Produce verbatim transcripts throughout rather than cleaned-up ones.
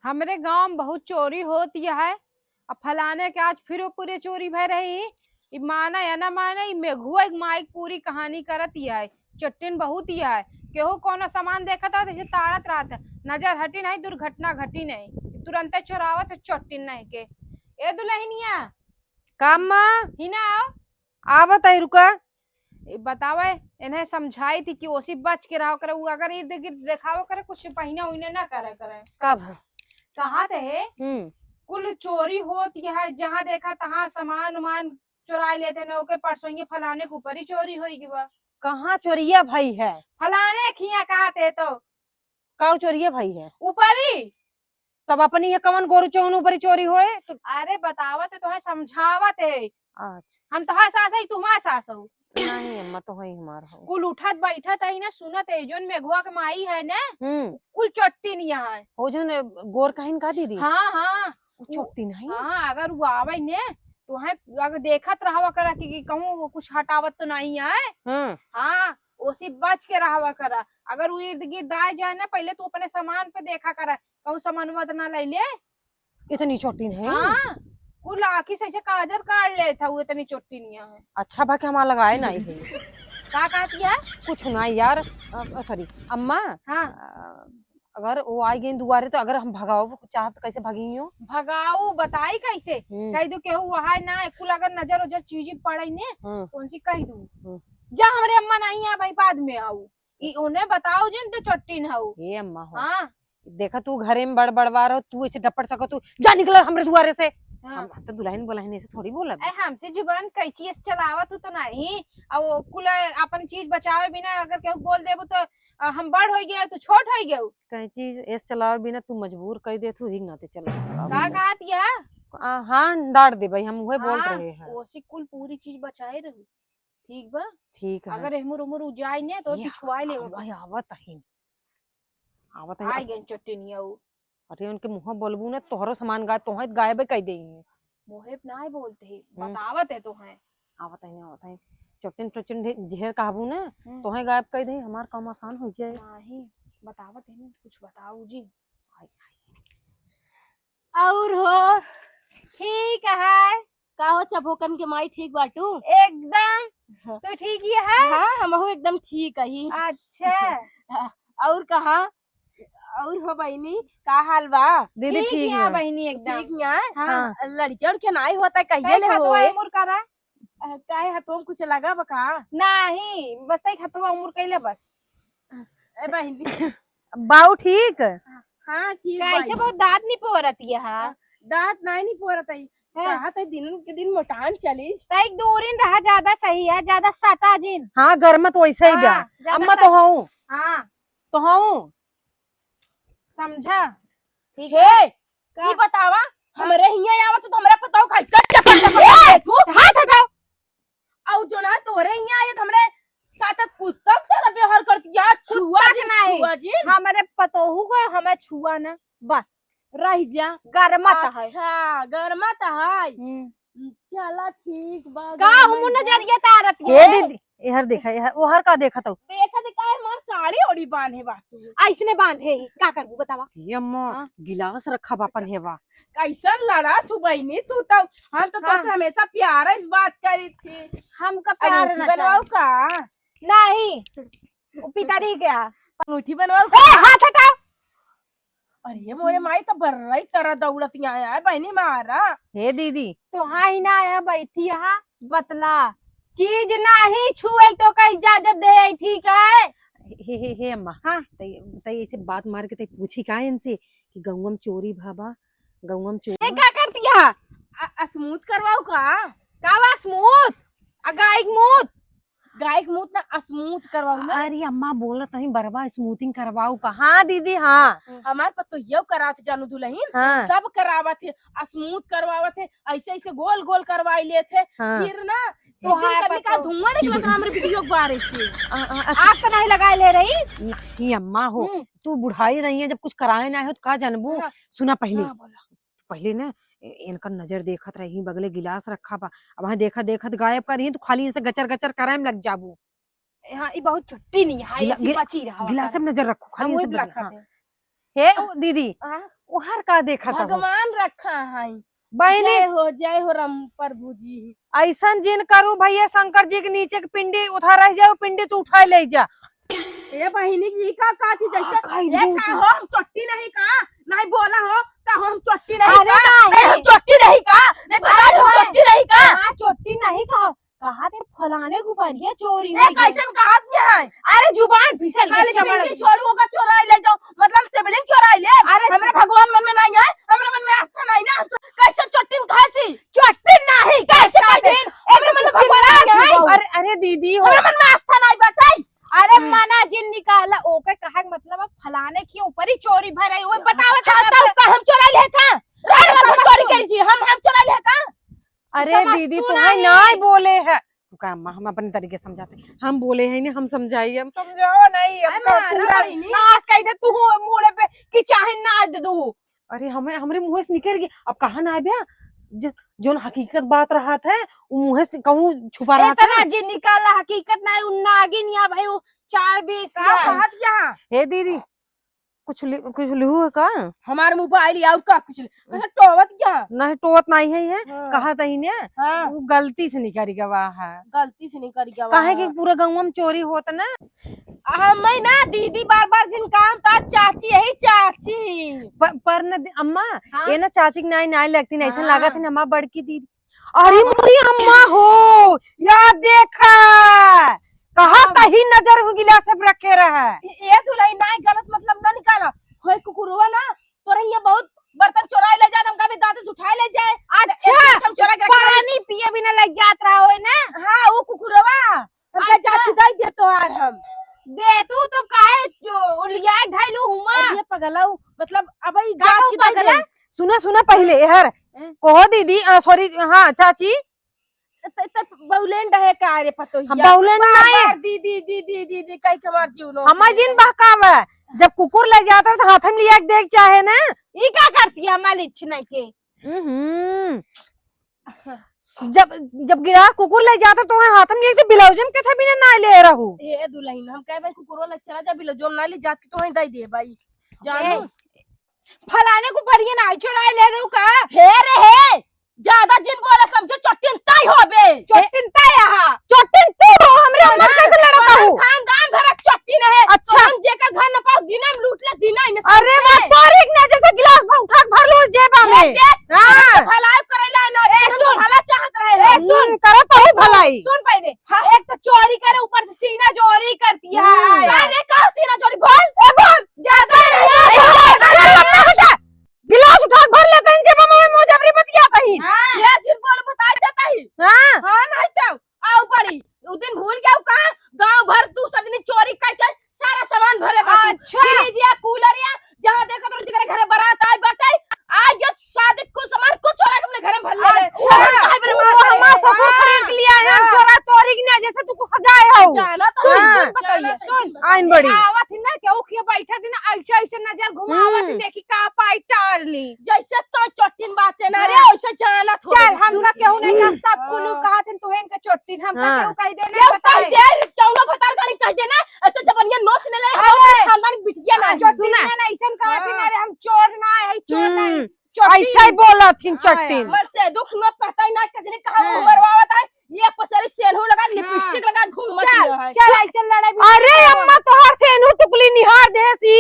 हमरे गाँव में बहुत चोरी होत ही है। अब फलाने के आज फिर पूरे चोरी भय रही। ई माने या ना माने, ई मेघुआ एक माइक पूरी कहानी करत ही है। चोट्टिन बहुत ही है। केहू कौनो सामान देखत रहत, ऐसे ताड़त रहत, नजर हटी नहीं, दुर्घटना घटी नहीं, तुरंते चोरावत है चोट्टिन नहीं के। ए दुल्हनिया, का अम्मा? हिना आओ। आवत है, रुका। ए, बतावे, इन्हें समझाई थी कि ओसी बच के रहो करे, उ अगर इर्द गिर्द देखावो करे, कुछ पहिना उइने ना करे करे। का भा? कहा थे, हम्म। कुल चोरी होत ही है, जहाँ देखा तहाँ सामान उमान चुराई लेते न, ओके परसों ये फलाने के ऊपर ही चोरी होई गई बा। कहाँ चोरिया भई है? फलाने खिया कहा थे तो। काऊ चोरिया भई है? ऊपर ही। तब अपनी ये कवन गोरू चौन ऊपर ही चोरी होए? तो अरे बतावत है, तोहे समझावत है। अच्छा। हम तोहार सास है, तुम्हार सास हो। नहीं अम्मा, तो है हमार हो। कुल उठत बैठत है ना, सुनत है, जोन मेघुआ के माई है ना, हम्म। कुल चोट्टिन ही है। हो जोन गोर कहिन का दीदी? हाँ, हाँ। वो चोट्टिन है? हाँ, अगर वो आवे ने, तोहे अगर देखत रहवा करा कि, कि कहूँ कुछ हटावत तो नहीं है। हाँ। हाँ, ओसी बच के रहवा करा। अगर वो इर्द गिर्द आ जाए ना, पहले तू अपने सामान पे देखा करा, कहूँ सामानवा तो ना ले ले। इतनी चोट्टिन है? हाँ, कुल आँखी से ऐसे काजर काढ़ लेत है, वो इतनी चोट्टिन ही है। अच्छा बा कि हमार लगाए नहीं है। का कहती है? कुछ ना यार, अ, सॉरी, अम्मा। हाँ। अ, अगर वो आई गई दुआरे तो अगर हम भगाओ चाहब तो कैसे भगी हो? भगाऊ बताई कैसे? हम्म। कह दो केहू वहाँ ना, कुल अगर नजर उजर चीज पड़े ने, हम्म। कौन सी कह दू? हम्म। जा हमरे अम्मा नहीं है भाई, बाद में आऊ। ई उन्हें बताओ जिन तो चोट्टिन हऊ। हे अम्मा हो। हाँ। देखा तू घरे में बड़ बड़वार हो, तू ऐसे डपट सको, तू जा निकल हमरे दुआरे से। हाँ। हम, हम तो दुल्हन बुल्हन ऐसे थोड़ी बोलब। ए, हमसे जुबान कैची ऐसे चलावत तू तो नहीं। अब वो कुल अपन चीज बचावे बिना अगर केहू बोल देबू तो, अ, हम बड़ हो गए, तू छोट हो गए। कैची ऐसे चलावे बिना तू मजबूर कर दे, तू ही नाते चला। का कहत या? आ, हाँ, डांट दे भाई, हम वही बोल हाँ, रहे हैं। ओसी कुल पूरी चीज बचाए रहू। ठीक बा? ठीक है। अगर एहमुर उमुर उजाई ने तो ये पिछुआई ले आवत ही। आवत ही। आई गई चट्टिनिया उ। अरे उनके मुँह बोलबू ने, तोहरो सामान गायब, तोहे गायब कह देई। मुँहे पे नाहीं बोलते ही, हम्म। बतावत है तोहे। आवत ही, आवत ही। चट्टिन चट्टिन ढे-, ढेर कहबू ने, हम्म। तोहे गायब कह देई, हमार काम आसान हो जाए। नहीं, बतावत है ना, कुछ बताऊ जी। आई, आई। और हो, ठीक है। का हो चभोकन के माई, ठीक बाटू? एकदम। हाँ। तू ठीक ही है? हाँ, हमहू एकदम ठीक ही। अच्छा। और कहा, और हो बहिनी, का हाल बा? दीदी, ठीक ठीक है बा। बहिनी, एकदम। ठीक है? हाँ। हाँ। लड़के उड़के नाई होता, कहिए तै ले खतवा होए। उमुर करा। अ, काहे हथवा में कुछ लगा बा का? नहीं, बस तै खतवा उमुर कैले बस। ए बहिनी। बाऊ ठीक? हाँ, ठीक कैसे बाई। बहुत दांत नहीं पोरत ये हा? हाँ, दांत नहीं, नहीं पोरत है। हाँ। कहा तो दिन के दिन मोटान चली। तै एक दूरिन रहा, ज्यादा सही है, ज्यादा सटा जिन। हाँ, घर में तो वैसे ही हाँ, बा। ज्यादा अम्मा सट- तो हूँ। हाँ। तो हूँ। समझा? ठीक हे, है। का? ई बतावा, हाँ। हमरे हियां आवत तो हमरा पतोह कैसे चपल चपल ए, करत तू? हाथ हटाओ। और जो ना तोरे हियां आए तो हमरे साथ कुत्ता की तरह व्यवहार करती यार, छुआ कुत्ता जी, के नहीं। छुआ जी। हमरे पतोहू को हमें छुआ ना, बस। रह जा। गरमत है। अच्छा, गरमत है। हम्म। चला ठीक बा, का गरमत हमू बा। नजरिया तारत ए है? दीदी, एहर देखा, एहर, ओहर का देखत हो? देखा दे काहे हमार साड़ी ओड़ी बांधे बा तू? ऐसने बांधे ही, का करबू बतावा? ये अम्मा, हाँ? गिलास रखा बा अपन हेवा। कैसन लड़ा तू बहिनी, तू तो, हम तो हाँ। तोसे हमेशा प्यार से बात करी थी। हमका प्यार अंगूठी ना बनवाओ चाही। का? नहीं, वो पितरी गया। अंगूठी बनवाओ ए, का? हाथ हटाओ। अरे मोरे माई, तो बर्रई तरह दौड़त यहाँ है बहिनी मारा। हे दीदी। तो हाँ ही ना आया, बैठी यहाँ बतला। चीज नहीं छुए तो का इजाजत दे, ठीक है? हे, हे, हे अम्मा। हाँ। तई, तई ऐसे बात मार के तई पूछी का इनसे कि गौवा में चोरी भा बा, गौवा में चोरी ए, भा? का करती है? अ-, smooth करवाओ का? का बा smooth? आ गाय के मूत? गाय के मूत ना, smooth करवाओ ना। अरे अम्मा बोलत हई बरवा smoothing करवाओ का? हाँ दीदी, हाँ। हमार पतोहियो करात जानू दुल्हन, हाँ। सब करावत है, smooth करवावत है, ऐसे ऐसे गोल गोल करवाई लेत है, हाँ। फिर ना तो तोहार कन्नी का पतोह। धुआं निकलत रहा हमरे video के बारे से। आ, आ, अच्छा। आग तो नहीं लगाए ले रही? ये अम्मा हो, हम्म। तू बुढ़ाई रही है, जब कुछ कराए ना हो तो का जानबू? हाँ। सुना पहले। हाँ, बोला। पहले ना ए-, इनकर नजर देखत रही, बगले गिलास रखा बा। अब वहाँ देखत देखत गायब करी तो खाली इनसे गचर गचर करे में लग जाबू। हाँ, ई बहुत छुट्टी नहीं है, गिला-, ऐसी गिला-, बची रहा गिलास बता। में नजर रखो, खाली हम इनसे वही बगले, रखा हाँ। थे। हे ओ दीदी, हाँ? ओहर का देखत हो? भगवान रखा है। बहिनी, जय हो, जय हो राम प्रभु जी। अइसन जिन करू भइया, शंकर जी के नीचे के पिंडी उधर रह जाओ, पिंडी तू उठाए ले जा। ए बहिनी जी, का, का थी जैसे, का कही ए दू का तू? हो, हम चोट्टी नहीं का? नहीं बोला हो, का हो, हम चोट्टी नहीं अरे का? नहीं। नहीं, हम चोट्टी नहीं का? नहीं बोला, अरे हम भाई। चोट्टी नहीं का? हाँ, चोट्टी नहीं का। कहा थे फलाने के ऊपर ये चोरी ए, हुई है। कैसन कहा थे है? अरे जुबान फिसल गई, खाली चमड़ पिंडी गई। छोड़ू, ओकर चोराई ले जाओ, मतलब शिवलिंग चोराई ले। अरे हमरे भगवान मन में नहीं है, हमरे मन में आस्था नहीं ना, हम कैसे चोट्टिन कहा सी? चोट्टिन नहीं, कैसे कैसे कह दिन? हमरे मन में भगवान नहीं है। अरे, अरे दीदी हो। हमरे मन में आस्था नहीं बाटे। अरे हम्म। मना जिन निकाला, ओके कहा के मतलब अब फलाने के ऊपर ही चोरी भर आई, वो बतावे हाँ, था तब का हम चोराई ले का? अरे हम चोरी करी छी, हम, हम चोराई ले का? अरे समझ दीदी, तू तुम्हें नहीं। नहीं बोले है। तू का अम्मा, हम अपने तरीके से समझाते हैं। हम बोले हैं नहीं, हम समझाई, हम समझाओ नहीं, हम अरे का मारा पूरा बहिनी। नाश कर दे तू हो मूड़े पे कि चाहे नाच दे दू। अरे हमें, हमरे मुँह से निकल गई, अब कहाँ ना आबे? जो, जोन हकीकत बात रहत है, वो मुँह से कहूँ छुपा रहत है। इतना जे निकाला हकीकत ना है, उ नागिन या भाई वो चार बीस का या। कहत क्या? हे दीदी, कुछ लि-, कुछ लिहू है का? हमार mobile या और का कुछ लि-, अच्छा, टोवत क्या? नहीं, टोवत नहीं है, ये हाँ। कहा तही ने, हाँ। वो गलती से निकल गवा है। गलती से निकल गवा काहे है। कि पूरा गाँव में चोरी होत ना। आ, हमें ना दीदी बार बार जिन काम ता चाची, यही चाची। प-, पर न दे-, अम्मा, हाँ। ये ना चाची के नाई, नाई लगती ना, ऐसा हाँ। लागत है ना हमार बड़की दीदी। अरे मोरी अम्मा हो, या देखा, कहा हाँ। तही नजर हो गिला सब रखे रहा। ए, ए दुलही नाई गलत मतलब ना निकाला। होय कुकुरवा ना, तोरे हियां बहुत बर्तन चोराए ले जात, हमका भी दांत से उठाए ले जाए। अच्छा, ऐसे हम चोरा के रखे पानी पिए बिना लग जात रहा होय ना। हाँ, वो कुकुरवा, हमका अच्छा। जाति दाई दे तोहार हम। दे तू तो काहे जो लियाए धैलू हुआ? अरे पगला, उ मतलब अब ई का जाति कहू दाई पगला? दे। सुना, सुना पहिले, हर हैं? कहो दीदी, अ, sorry, हाँ, चाची। त, त बौलेंड है का रे पतोहिया? हम बौलेंड बार, नहीं। बार दीदी, दीदी, दीदी, कह के हमार जीव नो हमार से जिन बहकावे। जब कुकुर ले जात रहे तो हाथ में लिया के देख चाहे ना। ई का करती है हमार इच्छा नहीं के? हम्म। जब, जब गिरा कुकुर ले जात रहे तो हाथ में लिया के ब्लाउज में कथा बिना ना ले रहू। ए दुलहिन, हम कहे भाई कुकुर वाला चला जा ब्लाउज ना ले जात के तो वहीं दे दे भाई। जानू। ए, फलाने को बढ़िया ना चुराए ले रहू का? हे रे हे, ज्यादा जिन बोला समझे, चोट्टिन ताई होबे। चोट्टिन ताई आहा। चोट्टिन तू हो, हमरे उम्र हाँ, कैसे लड़त हमार हू? खानदान भर एक चोट्टिन है। अच्छा। हम जेकर घर न पाओ, दिना में लूट ले, दिना में अरे वाह, तोरी के ना जैसे गिलास भर उठा के भर लो जेबा में। देख, हाँ। भलाई करैला ना, ए, सुन। भला चाहत रहे। ए, सुन। हम्म, करत हूँ भलाई। सुन पहले। हाँ, एक तो चोरी करे, ऊपर से सीना चोरी करती है। हम्म। अरे का सीना चोरी? बोल। ए, बोल। ज्यादा नहीं है। ए, बोल, बोल, बोल, बोल। गिलास उठा के भर लेते हैं, जेब में मुंह जबरी बतिया कहीं। हाँ। ये जिन बोल बता देता ही। हाँ। हाँ, नहीं तो आओ पड़ी। उ दिन भूल गया का? गांव भर तू सजनी चोरी करके सारा सामान भरे बाटी। अच्छा। फ्रिज या कूलर या जहाँ देखो तो जेकरे घरे बारात आए बाटे, आज ये शादी कुल सामान कुल चोरा के अपने घरे में भर ले ले। अच्छा। हम काहे बर्बाद वो करे? हमार ससुर खरीद के लिया है, हाँ। चोरा तोरी के ना जैसे तू को सजाए हो। जाना तो सुन, हाँ। सुन, बताइए, सुन। आइन बड़ी। आवत ही ना, केहू के बैठा दिन, ऐसे, ऐसे नजर घुमावत ही, हम्म। देखी का पाई टार ली। जैसे तो चोट्टिन बाटे ना रे, हाँ। वैसे जानत हो चल, गई। हमका सुन। केहू नहीं कहा, सब कुल हाँ। कहा थे, तुहें के चोट्टिन, हमका हाँ। केहू कह दे, केहू नहीं कह बताए। दे, केहू लोग भतार गाड़ी कह दे ना, ऐसे जबनिया नोच ले ले, अरे। हमारे खानदान बिटिया ना। हाँ, चोट्टिन सुना। ना, ऐसन कहा थे ना हाँ। रे, हम चोर ना है, चोर ना है। हम्म। चोट्टिन। ऐसा ही बोला थी हाँ, चोट्टिन। यार। मत से दुख न पता ही ना, कजरी कहाँ हाँ। मुँह मरवावत है, ये पसरी सेल्हू लगा, हाँ। लिपस्टिक लगा, घूमत चल, रहा है। चल, ऐसे लड़ाई भी अरे नहीं करवा। अम्मा, तोहार सेन्हू टुकली निहार देहसी।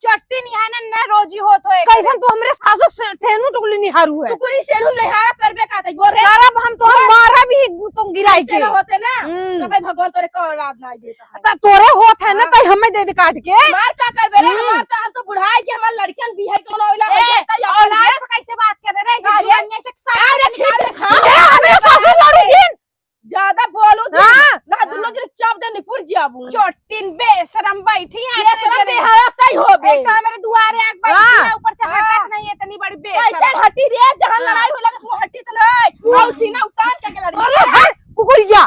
चोट्टिन यहाँ ना, ना रोजी होत होए कैसन करे। तू हमरे सासू से सेन्हू टुकली निहारू है? टुकली सेन्हू निहार करबे का तई, बोल रे। करब हम तोहर बोल। मारा भी तू गिराई ऐसे के। ना होते ना, हम्म। तो भाई भगवान तोरे को औलाद ना देता है। त तोरे होत है ना, हाँ। तई हमें दे दे काट के। मार का करबे रे, हम्म। हमार तो, हम तो बुढ़ाई के हमार लड़कियन भी है, कौन औलाद ए, है, तई अपन औलाद है। पे कैसे बात कर रहे हैं? हाँ, ये जवानी से सारा अरे निकाल ठीक है, हाँ। ए, हमरे सासू लड़ू दिन। ज्यादा बोलू जी। हाँ। ना दुनो दिन चाप दे निपुर जियाबू। चोट्टिन बेशरम बैठी है ये तेरे शरम घरे। बेहया तई होबे। एक तो हमारे दुआरे आग बैठी हाँ। है, ऊपर से हाँ। हटत नहीं है, इतनी बड़ी बेशरम। कैसे हटी रे, जहाँ हाँ। लड़ाई होला तो हटी तो नहीं। हाँ। और सीना उतार के लड़ी। अरे हट, कुकुरिया।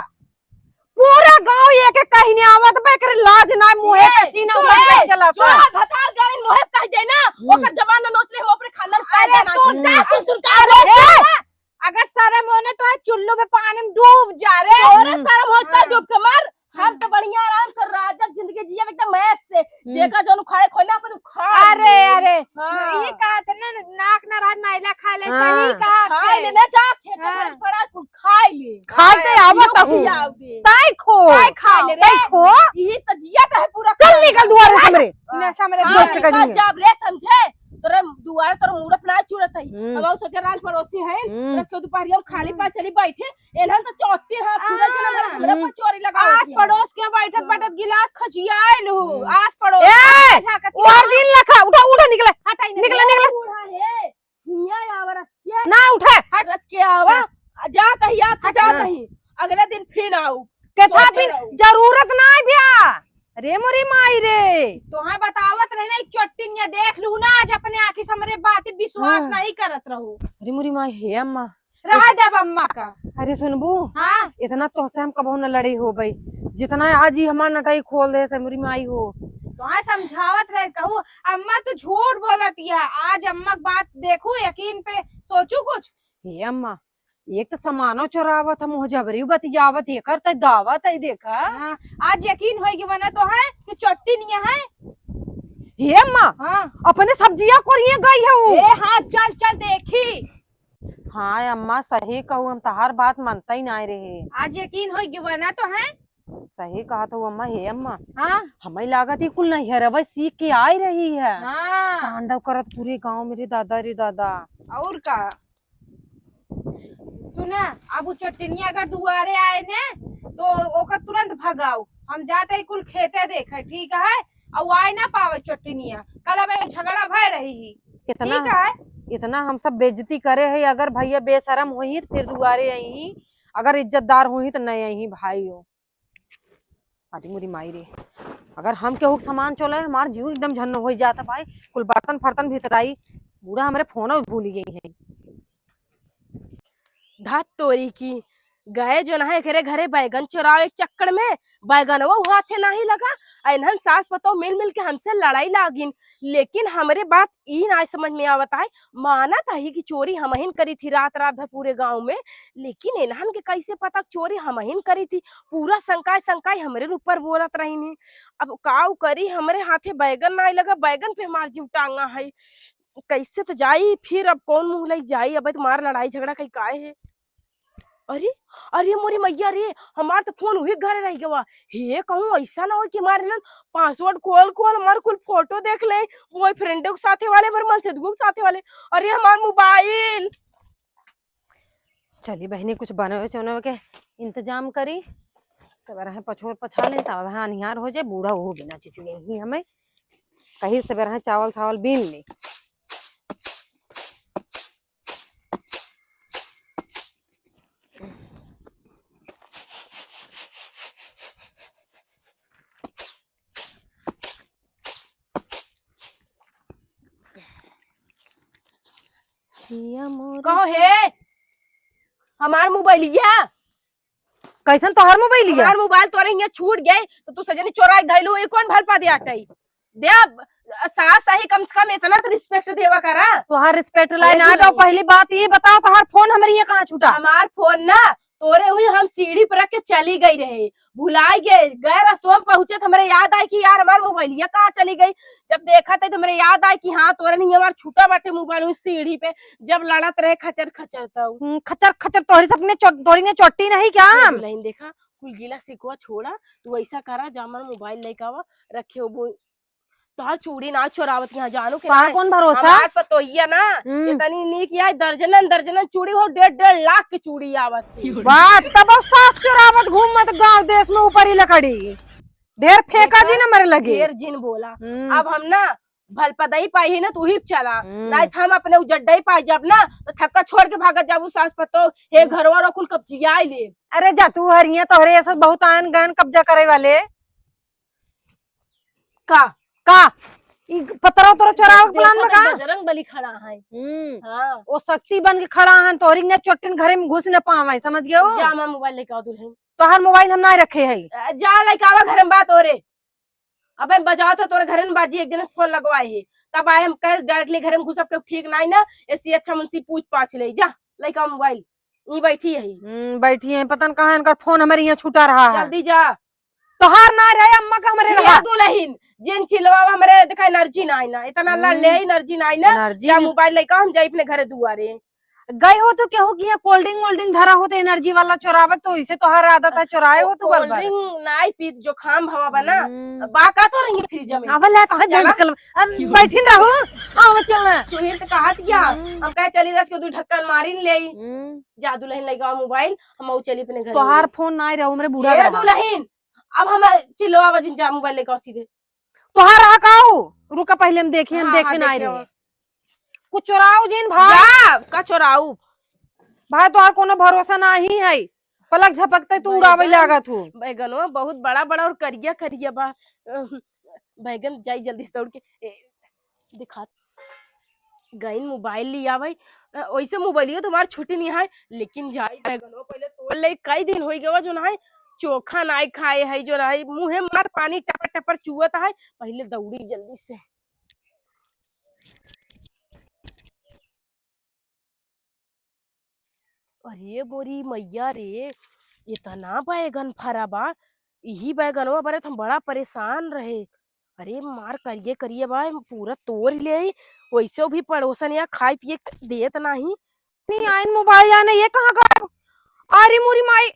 पूरा गांव ये के कहीं नहीं आवत बा, एकरे लाज ना मुहे ये, पे सीना सुन, उतार के चला था। भतार गाड़ी मुहे कह दे ना, हम्म। ओकर जबान ना नोच ले, हम अपने खानदान अरे पैदा ना सुन, की। का सुन, सुन, का अरे, बोल? ए, अगर शर्म होने तो है चुल्लू पे पानी में डूब जा रे। तोरे हम्म। शर्म होता हाँ। डूब के मर, हम तो बढ़िया आराम से राजा क जिंदगी जियब एकदम ऐश से। हम्म। जेका जौन उखाड़े खोना अपन उखाड़ अरे, ले। अरे, हाँ। यही कहा था ना, नाक ना रहत मैला खा ले, हाँ। सही कहा खा थे। ले, ले जा, खेत में हाँ। पड़ा, कुल खाई ले। खाई ते हाँ, आवत इहो हूँ। खियाव दे। ताई खो। ताई खा ले रे। ताई खो। यही तो जिया तो है पूरा चल खा निकल ले। दुआरे से हमरे। हाँ। नशा मेरे हाँ, दोस्त का निकल नहीं है। जब रे समझे, तोरे दुआरे तोर मूड़त ना चुरत है। हम्म। अब ऊ सोचे रान पड़ोसी है, हम्म। रच के दुपहरिया में खाली पास चली बैठे, एनहन तो चोटी हाँ, खुदे चला भर हमरा हम्म। पर चोरी लगा आज होती है। पड़ोस के बैठत हाँ। बैठत गिलास खचियाइल हूँ। हम्म। आज पड़ोस ए! झांकत ओहर दिन लखा, उठा, उठा, निकले। हटाई ना। निकले, निकले। बूढ़ा है, हिया आवरत के। ना उठे। हट। रच के आवा, हाँ। आ जात ही, आप हट। जात हाँ। ही। अगले दिन फिर आऊ। केथा सोचे फिर रहू। जरूरत ना है बिया। अरे मोरी माई रे। तोहे बतावत रही ना, एक चोट्टिनिया देख लू ना, आज अपने आँखी से हमरे बात विश्वास हाँ। नहीं करत रहू। अरे मोरी माई, हे अम्मा। रह देब अम्मा का। अरे सुनबू? हाँ। इतना तोहसे हम कबहू न लड़ी होबई, जितना आज ही हमार नटई खोल दे से मोरी माई हो। तोहे समझावत रहे कहू, अम्मा तू झूठ बोलत या, आज अम्मा के बात देखू, यकीन पे सोचू कुछ। हे अम्मा, एक तो सामानो चोरावत हम, मुँह जबरी बतियावत, एकर त दावत है, देखा। हाँ, आज यकीन होई कि बना तो है कि चोट्टिनिया है। हे अम्मा, हाँ। अपने सब्जिया कोरिये गई है उ। ए, हाँ, चल, चल देखी। हाँ अम्मा, सही कहू, हम तहार बात मानता ही नाहीं रहे। आज यकीन होई कि बना तो है। सही कहत हऊ अम्मा। हे अम्मा, हाँ। हमें लागत ही कुल नैहरवे सीख के आई रही है। हाँ। तांडव करत पूरे गाँव में, रे दादा, रे दादा। और का? सुना, अब उ चोट्टिनिया अगर दुआरे आए ने, तो ओकर तुरंत भगाओ। हम जात ही कुल खेते देखे, ठीक है? और आए ना पावे चोट्टिनिया। कल अब एक झगड़ा भय रही ही। इतना, ठीक है? इतना हम सब बेइज्जती करे है, अगर भैया बेशरम होई तो फिर दुआरे आई ही, अगर इज्जतदार होई तो नहीं आई ही भाई हो। अरे मोरी माई रे, अगर हम केहू के सामान चोले, हमार जीव एकदम झन्न होइ जात है भाई। कुल बर्तन फर्तन भितराई, पूरा हमरे फोन भूली गई है। धात तोरी की, गए जो ना एकरे घरे बैगन चोरावे के चक्कर में, बैगनवा हाथे नाहीं लगा। आ इन्हन सास पतोह मिल मिल के हमसे लड़ाई लागिन। लेकिन हमरे बात ई नाहीं समझ में आवत है, मानत ही कि चोरी हमहिन करी थी रात रात भर पूरे गाँव में, लेकिन इन्हन के कैसे पता चोरी हमहिन करी थी? पूरा संकाय संकाय हमरे ऊपर बोलत रहिन। अब काउ करी, हमरे हाथे बैगन नाहीं लगा, बैगन पे हमार जीव टांगा है। कैसे तो जाई फिर, अब कौन मुँह लई जाई? अब तो मार लड़ाई झगड़ा कई काहे है? अरे, अरे मोरी मैया रे, हमार तो फोन उही घरे रह गवा। हे कहूँ ऐसा ना हो कि हमारे ना password खोल खोल हमार कुल फोटो देख ले, boyfriend के साथे वाले, हमारे मनसेधुओ के साथे वाले। अरे हमार मोबाइल। चली बहिनी, कुछ बनवे चनवे के इंतजाम करी। सबेरहे पछोर पछा लें, तब वहाँ अनिहार हो जाए, बूढ़ा हो बिना चुचुए ही हमें कहीं सबेरहे चावल सावल बीन ले। कहो हे, हमार मोबाइलिया। कैसन तोहर मोबाइलिया? हमार मोबाइल तोरे हियाँ छूट गए, तो तू सजनी चोराइ के धइलू, ये कौन भलपा दे आटई? दे अब, सास सही, कम से कम इतना तो respect देवा करा। तोहार respect लाई अरे ना दो, पहली बात ये बताओ, तोहार फोन हमरे ये कहाँ छूटा? हमार फोन ना, तोरे हुई हम सीढ़ी पर रख के चली गई रहे, भुलाई गए, गए रसोम पहुँचे तो हमरे याद आई कि यार हमार मोबाइलिया कहाँ चली गई। जब देखा तो हमरे याद आई कि हाँ, तोरे नहीं हमार छूटा बाटे मोबाइल हुई सीढ़ी पे, जब लड़त रहे खचर खचर तब। हम्म, खचर खचर तोहरी सबने चो-, तोहरी ने चोटी नहीं क्या हम? दुल्हन देखा, कुल गीला सिकवा छोड़ा, तू ऐसा करा, जा हमार मोबाइल लेके आवा, रखे हो वो तोहार चूड़ी ना चोरावत यहाँ, जानो के तोहार ना। कौन भरोसा? हमार पतोहिया ना, हम्म। इतनी नीक या दर्जनन दर्जनन चूड़ी हो, डेढ़ डेढ़ लाख के चूड़ी आवत है। वाह, तब सास चोरावत घूमत गाँव देश में ऊपरी लकड़ी। ढेर फेंका देखा? जी ना मरे लगे। ढेर जिन बोला। हम्म। अब हम ना भलपदई पाई ही ना, तू ही चला। हम्म। नहीं तो हम अपने उजड्डई पाई जब ना, तो छक्का छोड़ के भागत जाबू सास पतोह, हे हम्म। घरवा रो कुल कब्जियाई ले। अरे जा तू हरिया, तोहरे ऐसा बहुत आन गहन कब्जा करे वाले। का? का? ई पतरा उतरा चोरावे के देखा plan में तो का? बजरंग बली खड़ा है। हम्म। हाँ। ओ शक्ति बन के खड़ा है, तोहरी ने चोट्टिन घरे में घुस न पावे, समझ गयो? जा हमार मोबाइल लेके आओ दुल्हन। तोहार मोबाइल हम ना रखे है। अ, जा लेके आवा घरे में बात हो रे। अबे बजाओ तो तोरे घरे में बाजी, एक जने से फोन लगवाए है। तब आए हम कहे directly घरे में घुसब के ठीक नाई ना, ऐसी अच्छा मुंशी पूछ पाछ ले। जा, लेके आओ मोबाइल। ई बैठी है। हम्म, बैठी है, पता न कहाँ इनका फोन हमारे यहाँ छूटा रहा है। जल्दी जा। तोहार ना रहे, अम्मा का हमरे ये रहा। दुलहिन, जिन चिल्लावा हमरे देखा एनर्जी ना आई ना, इतना लड़ ले हम्म। एनर्जी ना आई ना, एनर्जी जा नहीं। मोबाइल लेके हम जाई अपने घरे दुआरे। गई हो तो केहू किहाँ कोल्ड ड्रिंक वोल्ड ड्रिंक धरा हो तो एनर्जी वाला चोरावे, तो इसे तोहार आदत है चोराए हो तू कोल्ड बरबर। ड्रिंक नाई पीत, जुकाम भवा बा ना, हम्म। बा का तो रही फ्रिज में। अब ले तो चला। झटकल, अब बैठिन रहू, आवा चलना। तू ही तो कहत गया, हम्म। हम कहे चली रस के दू ढक्कन मारिन ले। हम्म। जा दुलहिन लेके आवा मोबाइल, हम आऊ चली अपने घर तोहार में। फोन ना रहो, हमरे बूढ़ा ए रहा। दुलहिन, अब हम चिल्लावा जिन जा मोबाइल लेके आवा सीधे। तोहार रहा काऊ? रुका पहिले हम देखी, हम हाँ, देखे हाँ, ना आए देखे रहे। हो। कुछ चोराऊ जिन भाई। जा, का चोराऊ? भाई तोहार कोनो भरोसा नाही है। पलक झपकते तू उड़ावे बैगन, लागत हो। बैगनवा बहुत बड़ा बड़ा और करिया करिया बा। अह, बैगन जाई जल्दी से दौड़ के। ए, दिखा। गइन मोबाइल लियावै, अ, वैसे मोबाइलियो तो हमार छुट्टी नहीं है, लेकिन जाई बैगनवा पहिले तोड़ ले। कई दिन होई गवा जो ना है चोखा नाई खाए है, जो ना है मुँहे मार पानी टपर टपर चुअत है। पहिले दौड़ी जल्दी से। अरे मोरी मैया रे, इतना बैगन फरा बा, इही बैगनवा बरे त हम बड़ा परेशान रहे। अरे मार करिए करिए बा, पूरा तोड़ ले। वैसे भी पड़ोसन या खाए पिए देत नाही। नहीं आइन मोबाइल जाने ये कहाँ गायब? अरे मोरी माई,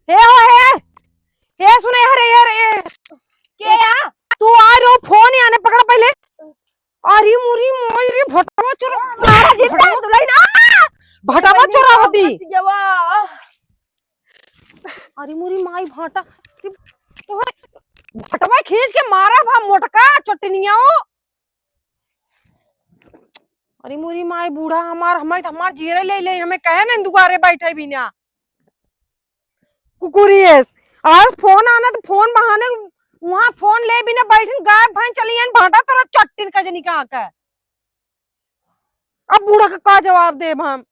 हे हो हे, हे सुने यार, यार, ए, के या? तू आ रहो, फोन याने पकड़ पहिले। अरे मुरी मोई रे, भटवा चोर, मारा जिंदा दुलहिन, आ! भटवा चोरावती। फंस गवा। अरे मुरी माई भाटा, कि तोहरे भटवा खींच के मारा भा मोटका चटनिया। अरे मुरी माई बूढ़ा हमार, हमार, हमार जीरे ले ले, हमें कहे नहीं दुआरे बैठे बिना। कुकुरियस। और फोन आना तो फोन बहाने वहाँ फोन ले बिना बैठिन गायब भइन चली आइन भाटा तोरा चट्टिन कजनी का आके। अब बूढ़ा का का जवाब देब हम?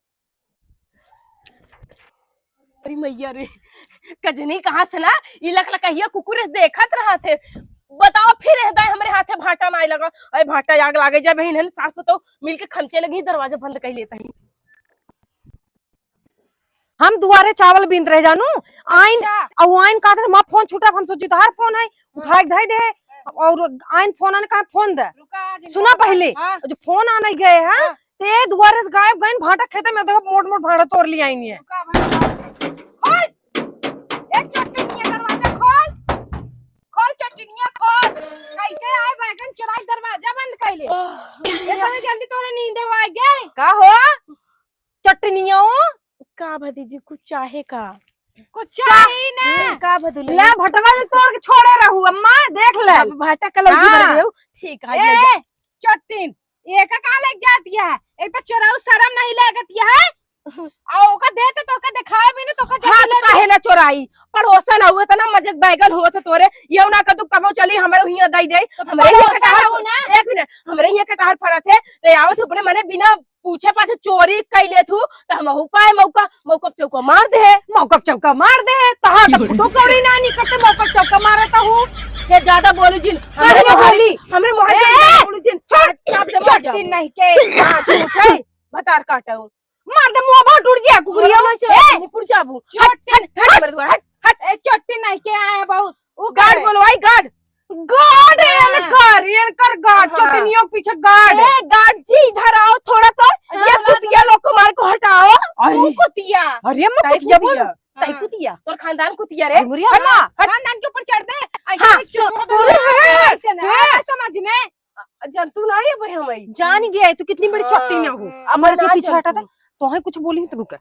अरे मैया रे, कजनी कहाँ से ना ई लकलकहिया कुकुरियस देखत रहा थे। बताओ फिर एह दाई हमरे हाथे भाटा ना लगा। अरे भाटा आग लागे जाए बहिन, सास पतोह मिलके खमचे लगी दरवाजा बंद कर लेता ही। हम दुआरे चावल बीनत रहे जानू, आइन, अच्छा। अउ आइन कहत रहे, "माँ, फोन छूटा," हम सोची, "तोहार फोन है," हाँ। उठाए के धइ दे, हाँ। अउर आइन फोन आने कहा, "फोन दे।" रुका, आज सुना इनका पहिले, हाँ। जो फोन आने गए हैं, हाँ। ते दुआरे से गायब गइन, भाटा खेते में देखो, मोट मोट भाटा तोड़ लिया आइन ये। रुका, भाई, खोल, ए चट्टिनिया, दरवाजा खोल, खोल चट्टिनिया, खोल। कैसे आए बैगन चुराई, दरवाजा बंद कैले। ओह, इतने जल्दी तोहरे नींद आ गए? का हो? चटनियो। का भतीजी, कुछ चाहे का? कुछ चाही ना। हम्म, का भदुले? ले भटवा जे तोड़ के छोड़े रहू, अम्मा, देख ले। अब भाटा कलौजी हाँ। भर देऊ। ठीक है, ए, ले जा। ए, चट्टिन, ये का कहाँ लग जाती है? एक तो चोराऊ शर्म नहीं लगती है। आ ओका दे तो तोका दिखाए भी ना, तोका हाँ, जल्दी तू ले काहे ना चोराई? पड़ोसन हुए त ना मजे बैगन हुआ था तोरे, ये ना का तू कबो चली हमरे हियां दई दे, तो हमरे हियां पड़ोसन कटार हऊ ना। एक मिनट, हमरे हियां कटार फरत है, ते आवत अपने मने बिना पूछे पाछे चोरी कई लेत हूँ, तो हमहू पाए मौका, मौका पे चौका मार दे। मौका पे चौका मार दे, तहार तो फुटो कौड़ी ना निकलते, मौका पे चौका मारता हूँ। ये ज्यादा बोलू जिन, हमरे कहीं ना मोहल्ले, बोली। हमरे मोहल्ले ए, में ए, बोलू जिन, छोड़, चाप दे, मर जा। चट्टी नहीं के, हाँ, झूठ है, भतार काटा हूँ। मार दे, मुंह बहुत टूट गया, कुकुरिया। बोलो ना, ए, निपुर जाबू। हट, हट, हट, हट, हट, हट। ए, चट्टी नहीं के आए बहुत। उ गार्ड बोलवाई, गार्ड। गार्ड, हाँ। एनकर, एनकर गार्ड, हाँ। चटनियों के पीछे गार्ड। ए, गार्ड जी, इधर आओ थोड़ा तो। हाँ, ये बोला कुतिया तो। लोग को मार को हटाओ। अरे। तू कुतिया। अरे, मैं ताई कुतिया बोल। कुतिया। ताई हाँ। कुतिया। तोर खानदान कुतिया रे। अरे, हट, हाँ। हट। खानदान के ऊपर चढ़ दे। ऐसे हाँ। नहीं चढ़, चढ़, चढ़, चढ़, ऐसे ना, हाँ। समझ में। अ, जंतु ना है भाई हम आई। जान गया है तू कितनी बड़ी हाँ। चट्टी ना हो। हाँ। अमर के ना पीछे हटा था, जंतु। तो है कुछ बोली तो रुका।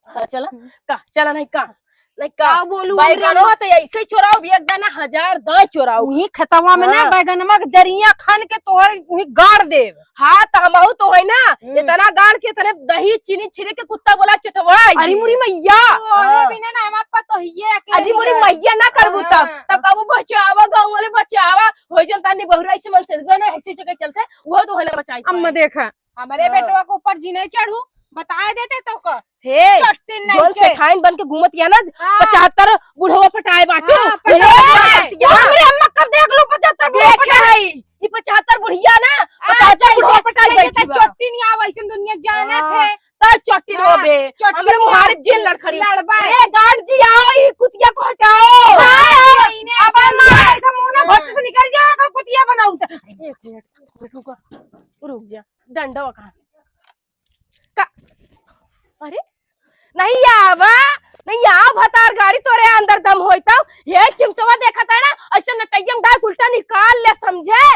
हाँ, चला। हम्म। का, चला नहीं का? नहीं का? का बोलू, बैगनवा हमरे तो ऐसे ही चोराओ, भी एक दाना हजार दाई चोराओ। वही खेतवा में ना हाँ। बैगनवा के जरिया खान के तोहर वही गाड़ देव। हाँ, तो हमहू तो है ना, हम्म। इतना गाड़ के इतने दही चीनी छिड़क के कुत्ता बोला चटवाई। अरे मुरी मैया। अरे हाँ। बिना ना हम आपा तो हिये अकेले अरे मुरी है। मैया ना करबू तब, हाँ। तब कहबू बचावा, गाँव वाले बचावा, हो जन तानी बहुरा ऐसे मन से गने हंसी से के चलते, वो तो है ना बचाई अम्मा पाए। देखा। हमरे हाँ। बेटवा के ऊपर जिने चढ़ू, बताए देते तो का। हे, चट्टी नहीं जोन के। सेठाइन बन के घूमत या ना, हाँ। पचहत्तर बुढ़वा पटाए बाटू। हाँ, हे, पटाए। हमरे अम्मा कर देख लो, पचहत्तर बुढ़वा देखे पटाए। है। ई पचहत्तर बुढ़िया ना, हाँ, पचहत्तर बुढ़वा जैसे, पटाए जैसे बैठी बा। चट्टी नहीं आवा, ऐसे दुनिया जानत हाँ। है। चट्टी हाँ, रोबे। चट्टी हमरे रोबे। मुहारे जेल लड़खड़ी। लड़बा। ए, गार्ड जी, आओ, ई कुतिया को हटाओ। हाँ, हाँ, हाँ। अब मार ऐसा मुंह ना भट्ट से निकल जाओ, अगर कुतिया बनाऊ तो। एक मिनट, रुको, रुक जा। डंडा कहाँ? का? अरे, नहीं आवा, नहीं आओ भतार गाड़ी, तोरे अंदर दम होई तब। हे चिमटवा देखत है ना, ऐसे नटैया में डाल उल्टा निकाल ले, समझे?